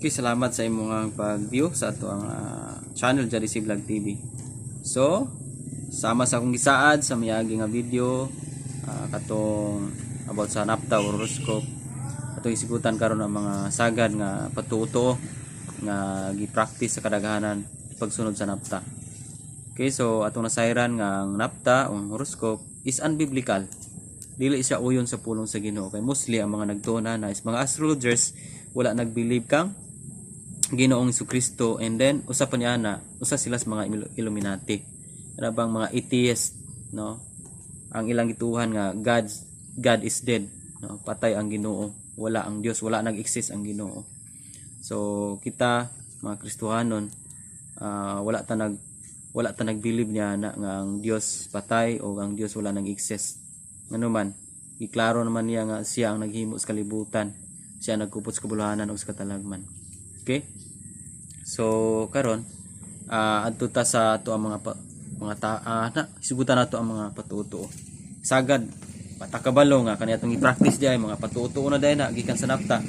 Okay, salamat sa imong pag-view sa ato ang channel Jadisi Vlog TV. So, sama sa akong gisaad sa miagi nga video katong about sa napta or horoscope, atong isigutan karon ang mga sagad nga patuo nga gi-practice sa kadaghanan pagsunod sa napta. Okay, so atong nasayran nga ang napta o ang horoscope is unbiblical. Dili siya uyon sa pulong sa Ginoo kay mostly ang mga nagtuo na is mga astrologers, wala nag-believe kang Ginoong Kristo, and then usa pa niya na usa sila sa mga Illuminati. Kana bang mga atheist, no? Ang ilang gituhan nga God is dead, no? Patay ang Ginoo, wala ang Dios, wala nag-exist ang Ginoo. So kita mga Kristohanon, wala ta nag-believe niya na nga ang Dios patay o ang Dios wala nag-exist. Ngano man, iklaro naman niya nga siya ang naghimo sa kalibutan, siya ang nagkupot sa kabulahanan ug sa katalagman. Okay? So karon, adto ta sa ato ang mga pa, mga ta, na isugutan nato ang mga patuo. Sagad patakabalo nga kani atong i-practice diay mga patuo na diay na gikan sa napta.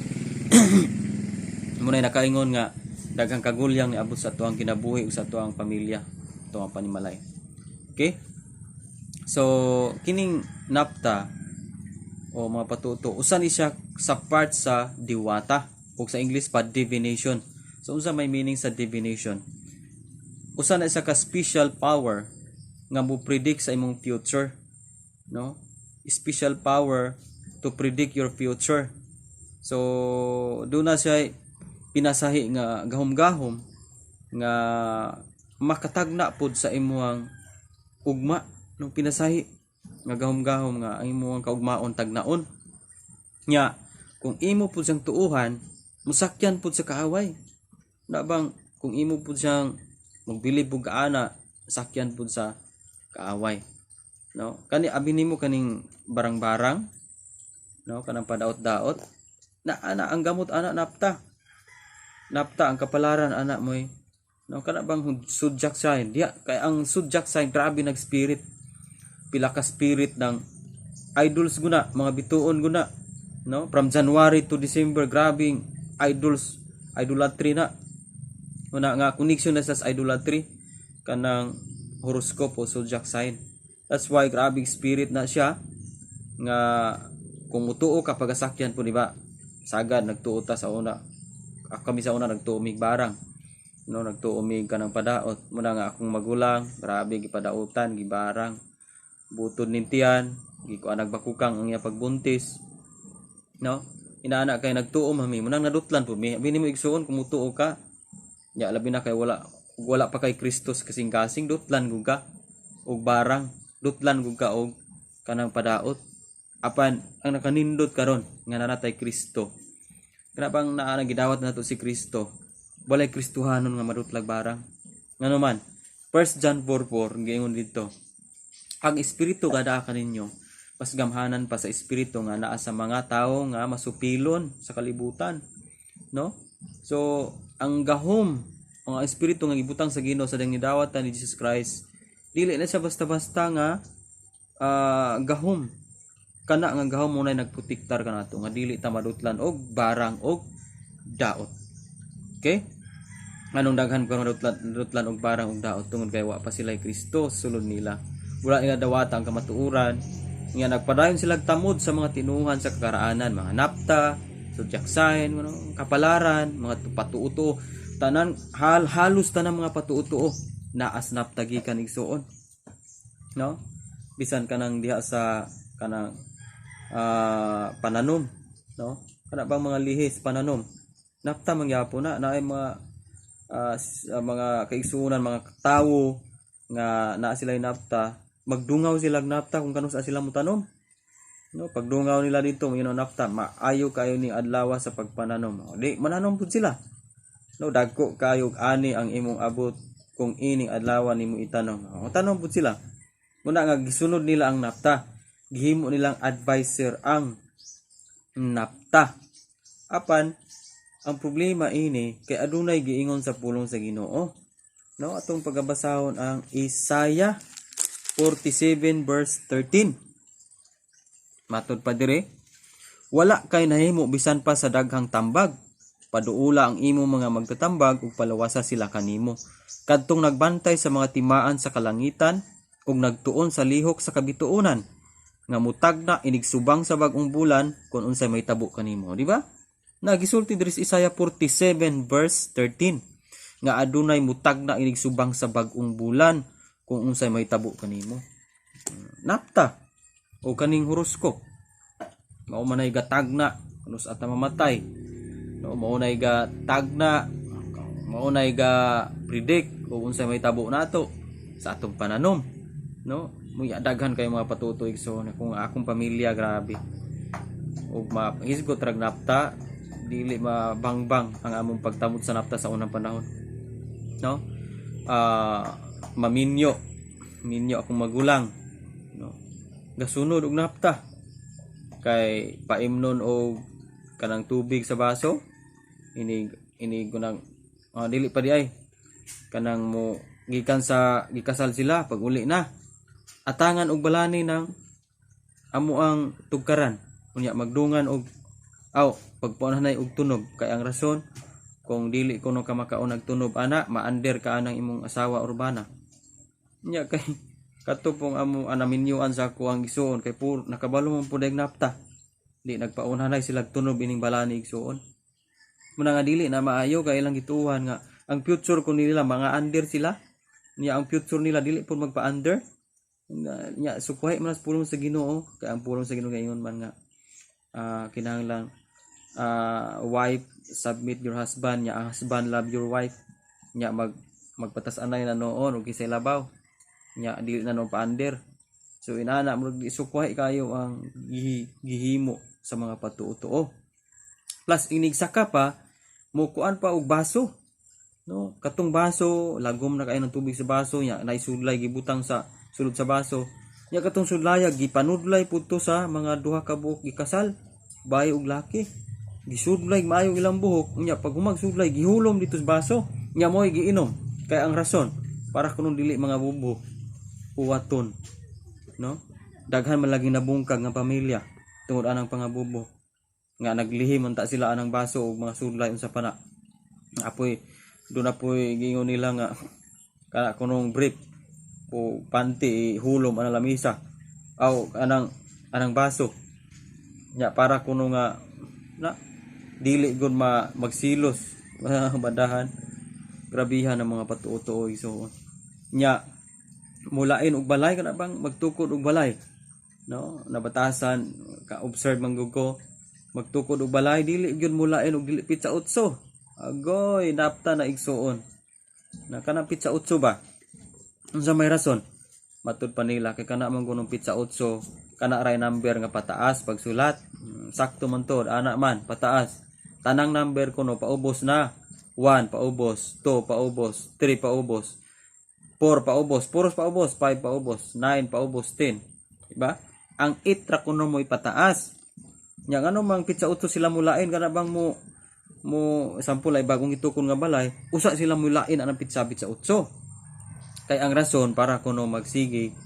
Muna nakaingon nga daghang kagulyang niabot sa atuang kinabuhi ug sa atuang pamilya, atuang panimalay. Okay? So kining napta o mga patuo, usa ni siya sa part sa diwata o sa English pa divination. So unsa may meaning sa divination? Usa na isa ka special power nga mo predict sa imong future, no? Special power to predict your future. So doon na siya pinasahi nga gahom-gahom nga makatagna pod sa imong ugma, no? Pinasahi nga gahom-gahom nga ang imong kaugmaon tagnaon nya kung imo pud siyang tuuhan, musakyan pud sa kaaway na bang kung imo pud siyang magbilib og ana, sakyan pud sa kaaway, no? Kani abi nimo kaning barang-barang, no, kanang padaot-daot na ana, ang gamot ana napta, napta ang kapalaran ana moy, no? Kana bang zodiac sign diya, kay ang zodiac sign grabe nag spirit, pila ka spirit ng idols guna, mga bituon guna, no? From January to December, grabe idols, idolatry na una nga connection na sa idolatry kanang horoscope o zodiac sign. That's why grabe spirit na siya nga kung mutuo ka pagasakyan po, di ba? Sagad nagtuo ta sa una, kami sa una nagtuo mig barang, no? Nagtuo mig kanang padaot. Muna nga akong magulang grabe gipadautan, gibarang, butod nin tiyan, gikuan, nagbakukang ang iya pagbuntis, no? Inaana kay nagtuo mami munang nadutlan po mi. Abi nimo, igsuon, kung mutuo ka ya, labi na kay wala wala pa kay Kristos kasing-kasing, dutlan gud ka og barang, dutlan gud ka og kanang padaot. Apan ang nakanindot karon nga nanatay Kristo, kana bang naa na gidawat nato si Kristo, walay Kristohanon nga madutlag barang. Ngano man, 1 John 4:4 giingon dito, ang espiritu nga naa kaninyo mas gamhanan pa sa espiritu nga naa sa mga tawo nga masupilon sa kalibutan, no? So ang gahom, ang espiritu nga gibutang sa Ginoo sa dang nidawatan ni Jesus Christ, dili na siya basta-basta nga gahom. Kana nga gahom mo na nagprotektar kanato nga dili ta madutlan og barang og daot. Okay, anong daghan ka madutlan og barang og daot? Tungod kay wa pa sila Kristo sulod nila, wala nila dawata ang kamatuoran nga nagpadayon sila tamod sa mga tinuhan sa kakaraanan, mga napta, zodiac sign, ano, kapalaran, mga patuo, tanan halos tanan mga patuo naas napta gikan, igsuon, no? Bisan kanang diha sa kanang pananom, no? Kana bang mga lihis pananom, napta man gyapon na. Naay mga mga kaigsuonan, mga tawo nga naa sila napta, magdungaw sila og napta kung kanus-a sila motanom, no? Pagdungaw nila dito mo napta, maayo kayo ni adlaw sa pagpananom. O, di mananom pud sila, no? Dagko kayo og ani ang imong abot kung ining adlaw nimo itanom. O, tanom pud sila. Muna nga gisunod nila ang napta, gihimo nilang advisor ang napta. Apan ang problema ini kay adunay giingon sa pulong sa Ginoo, no? Atong pagabasahon ang Isaiah 47 verse 13. Matod pa dire, wala kay nahimo bisan pa sa daghang tambag. Paduula ang imong mga magtatambag ug palawasa sila kanimo. Kadtong nagbantay sa mga timaan sa kalangitan ug nagtuon sa lihok sa kabituonan, nga mutagna inigsubang sa bag-ong bulan kung unsay mahitabo kanimo, di ba? Nagisulti diri sa Isaiah 47 verse 13 nga adunay mutagna inigsubang sa bag-ong bulan kung unsay mahitabo kanimo. Napta o kaning horoskop mao man ay gatagna kanus ata mamatay, no? Mao nay gatagna, mao nay ga predict kung unsay mahitabo nato sa atong pananom, no? Muya daghan kay mga patutoy. So kung akong pamilya, grabe ug mahisgot rag napta, dili mabangbang ang among pagtamod sa napta sa unang panahon, no? Maminyo minyo akong magulang, no? Gasunod og napta kay paimnon og kanang tubig sa baso, inig inig kunang dili pa di ay kanang mo gikan sa gikasal sila. Pag uli na, atangan og balani ng amo ang tugkaran, unya magdungan og aw pagpuanay og tunob, kay ang rason kung dili kuno ka makaon og tunob ana, maander ka anang imong asawa urbana. Nya kay kato pong amo anaminyuan sa ako ang igsuon kay pur nakabalo man pud napta, di nagpaunhanay sila tunob ining balani igsuon. Muna nga dili na maayo kay ilang gituhan nga ang future kun nila mga under sila niya, ang future nila dili pud magpa-under nya. Sukuhay man sa pulong sa Ginoo, kay ang pulong sa Ginoo ingon man nga kinahanglan wife submit your husband, nya ang husband love your wife, nya magpatas-anay na noon ug kisay labaw, nya dili na noon pa-under. So inana, murag sukuhay kayo ang gihimo sa mga patuo-tuo. Plus inig saka pa mo kuan pa og baso, no? Katong baso, lagom na kayo ng tubig sa baso, nya naisudlay gibutang sa sulod sa baso, nya katong sudlaya gipanudlay pud to sa mga duha ka buok gikasal, bayo og laki. Gisudlay maayo ilang buhok, nya pag humag sudlay, gihulom dito sa baso, nya mo'y giinom, kay ang rason para kuno dili mga bubo uwaton, no? Daghan man lagi nabungkag nga pamilya tungod anang pangabubo nga naglihim man ta sila anang baso og mga sudlay unsa pa na. Apoy doon apoy gingon nila nga kana kunong brief o panty hulom anang lamisa aw anang anang baso, nya para kuno nga na dili gud ma magsilos badahan. Grabihan ang mga patuo-tuo. So nya mulain og balay, kana bang magtukod og balay, no? Nabatasan ka observe man gud ko, magtukod og balay dili gyud mulain og dili pitsa 8. Agoy, napta na igsuon na kana pitsa 8 ba. Unsa may rason? Matud pa nila kay kana man gunong pitsa 8, kana ray number nga pataas pagsulat. Sakto man to ana man pataas tanang number kuno, paubos na. 1 paubos, 2 paubos, 3 paubos, 4 paubos, puros paubos, 5 paubos, 9 paubos, 10. Diba? Ang 8 ra kuno mo ipataas. Nya ngano mang pitsa 8 sila mulain? Kana bang mo mo sample ay bagong itukon nga balay, usa sila mulain anang pitsa pitsa 8, kay ang rason para kuno magsigi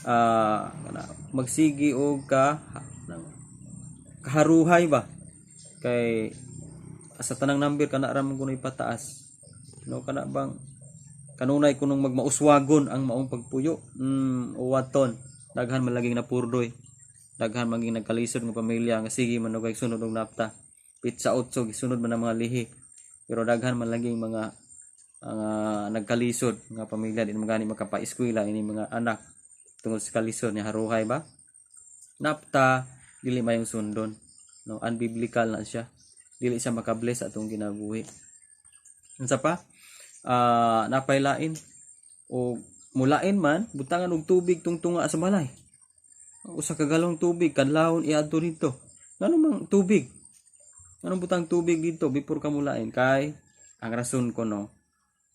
kana magsigi og ka kaharuhay ba, kay sa tanang number kana ra man kuno ipataas, no? Kana bang kanunay kunong magmauswagon ang maong pagpuyo. Uwaton, daghan man laging napurdoy, daghan maging nagkalisod nga pamilya nga sige man og sunod og napta, pitsa 8 gisunod man ang mga lihi, pero daghan man laging mga nagkalisod nga pamilya, di man gani makapa-eskwela ini mga anak tungod sa kalisod niya. Haruhay ba? Napta dili mayong sundon, no? Unbiblical na siya, dili siya makabless sa atong kinabuhi. Unsa pa? Napaylain o mulain man, butangan og tubig tungtunga sa balay, usa ka galong tubig kadlawon iadto dito. Ngano mang tubig? Nganong butang tubig dito before ka mulain? Kay ang rason kuno,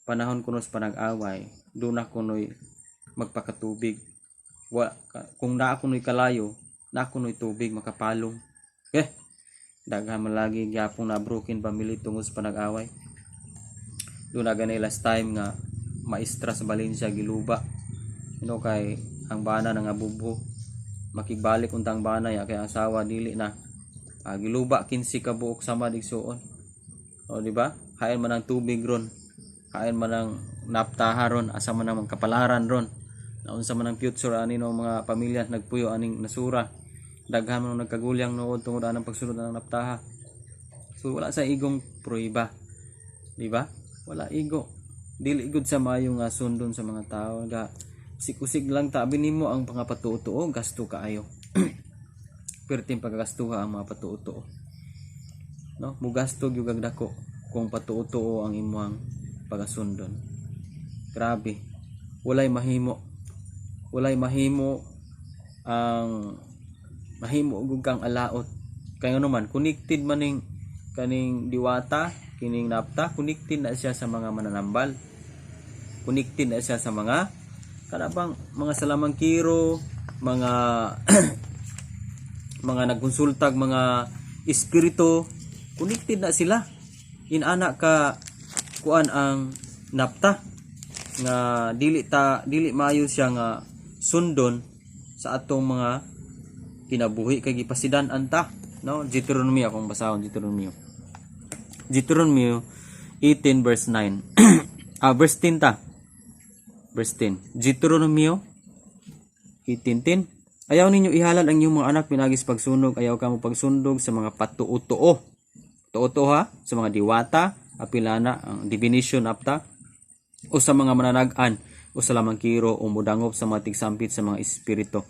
panahon kuno sa panag-away, doon na kuno'y magpakatubig. Wa, kung naa kuno'y kalayo, naa kuno'y tubig makapalong. Eh, daghan man lagi gyapon na broken family tungod sa panag-away. Doon na gani last time nga maestra sa Valencia giluba. You kay ang bana nga bubo, makigbalik untang bana ya kay ang asawa dili na. Giluba 15 ka buok sama igsuon. O, di ba? Hain man ang tubig ron. Hain man ang naptaha ron, asa man ang kapalaran ron. Naunsa man ang future ani ng mga pamilya nagpuyo aning nasura. Daghan man ang nagkagulyang nood tungod anang pagsunod ng naptaha. So wala sa igong pruiba. Di ba? Wala igo. Dili gud sa maayo nga sundon sa mga tao. Ga usig-usig lang tabi nimo ang mga patuo-tuo, gasto kaayo. Perting paggastuha ang mga patuo-tuo. No? Mugasto gyud kag dako kung patuo-tuo ang imong pagasundon. Grabe. Walay mahimo. Walay mahimo ang mahimo gud kang alaot. Kay ano man, connected man ning kaning diwata, kining napta, connected na siya sa mga mananambal. Connected na siya sa mga kanabang mga salamangkiro, mga mga nagkonsultag mga espiritu, connected na sila. Inana ka kuan ang napta nga dili maayo siya nga sundon sa atong mga kinabuhi kay gipasidan-an ta, no? Deuteronomy, akong basahon Deuteronomy. Deuteronomy 18 verse 9, verse 10 ta, verse 10. Deuteronomy 18:10. Ayaw ninyo ihalal ang inyong mga anak pinaagi sa pagsunog. Ayaw kamo pagsundog sa mga patuo-tuo. Tuo-tuo ha, sa mga diwata, apilana ang divination, apta, o sa mga mananag-an o sa lamangkiro o mudangop sa mga tigsampit sa mga espiritu.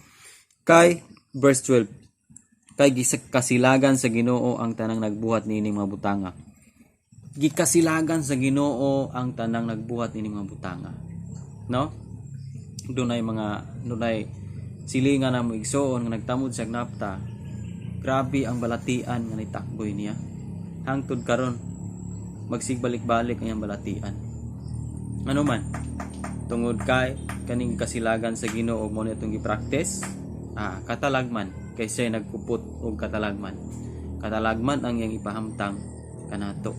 Kay verse 12, kay kasilagan sa Ginoo ang tanang nagbuhat niining mga butanga. Gikasilagan sa Ginoo ang tanang nagbuhat niining mga butanga. No? Dunay silingan na mo igsoon nga nagtamod sa napta. Grabe ang balatian nga nitakboy niya. Hangtod karon magsigbalik-balik ang iyang balatian. Ano man, tungod kay kaning kasilagan sa Ginoo mo na itong gi-practice, katalagman kay siya nagkupot og katalagman. Katalagman ang iyang ipahamtang kanato.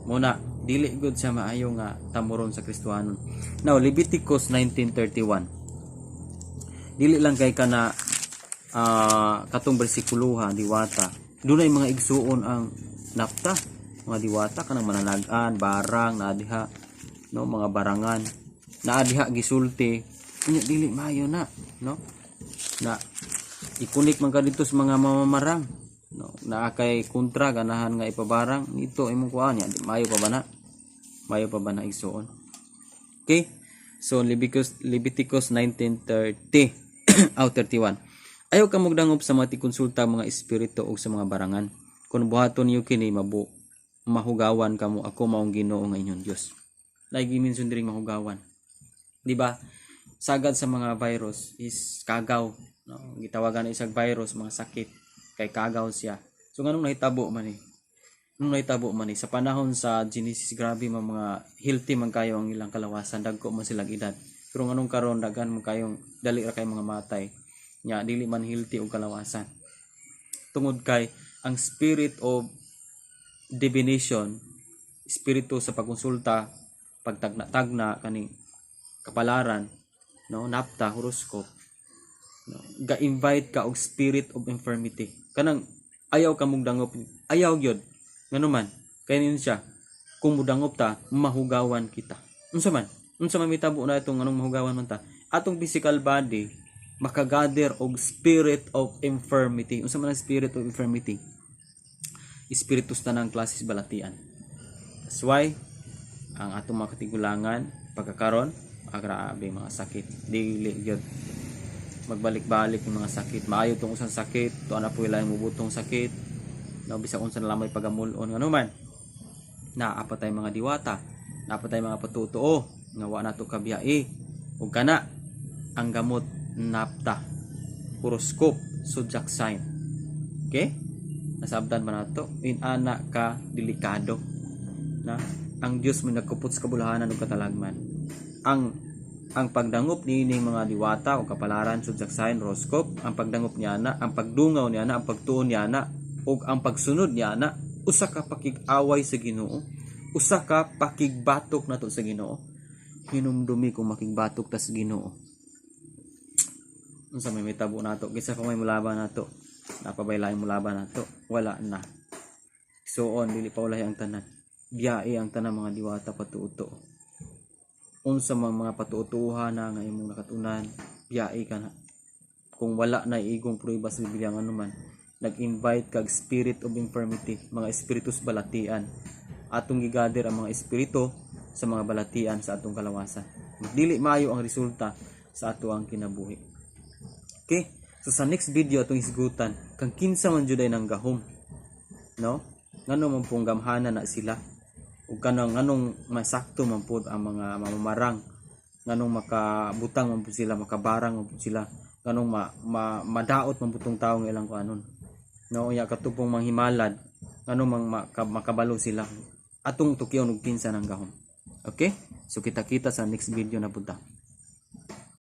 Muna dili gud siya maayo nga tamuron sa Kristohanon. Now, Leviticus 19:31. Dili lang kay kana katong bersikuloha diwata. Dunay mga igsuon ang napta, mga diwata kanang mananagan, barang naa diha, no, mga barangan naa diha gisulti. Unya dili maayo na, no, na i-connect man ka dito sa mga mamamarang, no, naa kay kontra, ganahan nga ipabarang nito imong kuan niya. Maayo pa ba na? Maayo pa ba na, igsuon? Okay, so Leviticus 19:30 aw 31. Ayaw ka magdangop sa mga tikonsulta mga espiritu o sa mga barangan. Kung buhaton niyo kini, mahugawan kamo. Ako maong Ginoo nga inyong Dios. Like gimension diri, mahugawan, di ba? Sagad sa mga virus is kagaw, no? Gitawagan na isang virus, mga sakit, kay kagaw siya. So nganong nahitabo man ni? Nung nahitabo man ni sa panahon sa Genesis, grabe man mga healthy man kayo ang ilang kalawasan, dagko man silang edad. Pero nganong karon daghan man kayong dali ra kay mga matay nya, dili man healthy og kalawasan? Tungod kay ang spirit of divination, espiritu sa pagkonsulta, pagtagna-tagna, kaning kapalaran, no, napta, horoscope, no, ga-invite ka og spirit of infirmity. Kanang ayaw ka mong dangop, ayaw gyud. Ngano man? Kay nin siya, kung mudangop ta, mahugawan kita. Unsa man? Unsa man mitabo na itong anong mahugawan man ta? Atong physical body makagather og spirit of infirmity. Unsa man ang spirit of infirmity? Espiritus tanang klases balatian. That's why ang atong mga katigulangan pagkakaron, grabe mga sakit, dili gyud magbalik-balik yung mga sakit. Maayo tong usang sakit, tuan na po ilang mubutong sakit, no, bisag unsa na lamay pagamulon. Ngano man? Naa pa tay mga diwata, naa pa tay mga patutuo nga wa nato kabiyae. Ug kana ang gamot, napta, horoscope, zodiac sign. Okay, nasabtan ba nato? Inana ka delikado na ang Dios mo nagkupot sa kabulahanan ug katalagman. Ang pagdangop niining mga diwata o kapalaran, zodiac sign, horoscope, ang pagdangop niya na, ang pagdungaw niya na, ang pagtuon niya na, ug ang pagsunod niya na, usa ka pakig-away sa Ginoo, usa ka pakigbatok nato sa Ginoo. Hinumdumi kung makigbatok ta sa Ginoo, unsa may mitabo nato? Kinsa pa may mulaban nato? Napabay laing mulaban nato? Wala na. So on dili pa ulahi ang tanan. Biyae ang tanang mga diwata patuotuo. Unsa man mga patuotuohan na nga imong nakatunan, biyae ka na. Kung wala na igong prueba sa Biblia, ngano man nag-invite kag spirit of infirmity, mga espiritus balatian. Atong gigather ang mga espiritu sa mga balatian sa atong kalawasan. Dili maayo ang resulta sa ato ang kinabuhi. Okay? So sa next video, atong hisgutan kang kinsa man juday nang gahom. No? Ngano man pong gamhanan na sila? Ug kanang nganong masakto man pud ang mga mamamarang, nganong makabutang man pud sila, makabarang man pud sila, nganong madaot man pud tong tawo nga ilang kuanon, no? Unya katupong manghimalad, nganong mang makabalo sila? Atong tukyaon og kinsa nang gahom. Okay, so kita-kita sa next video na punta.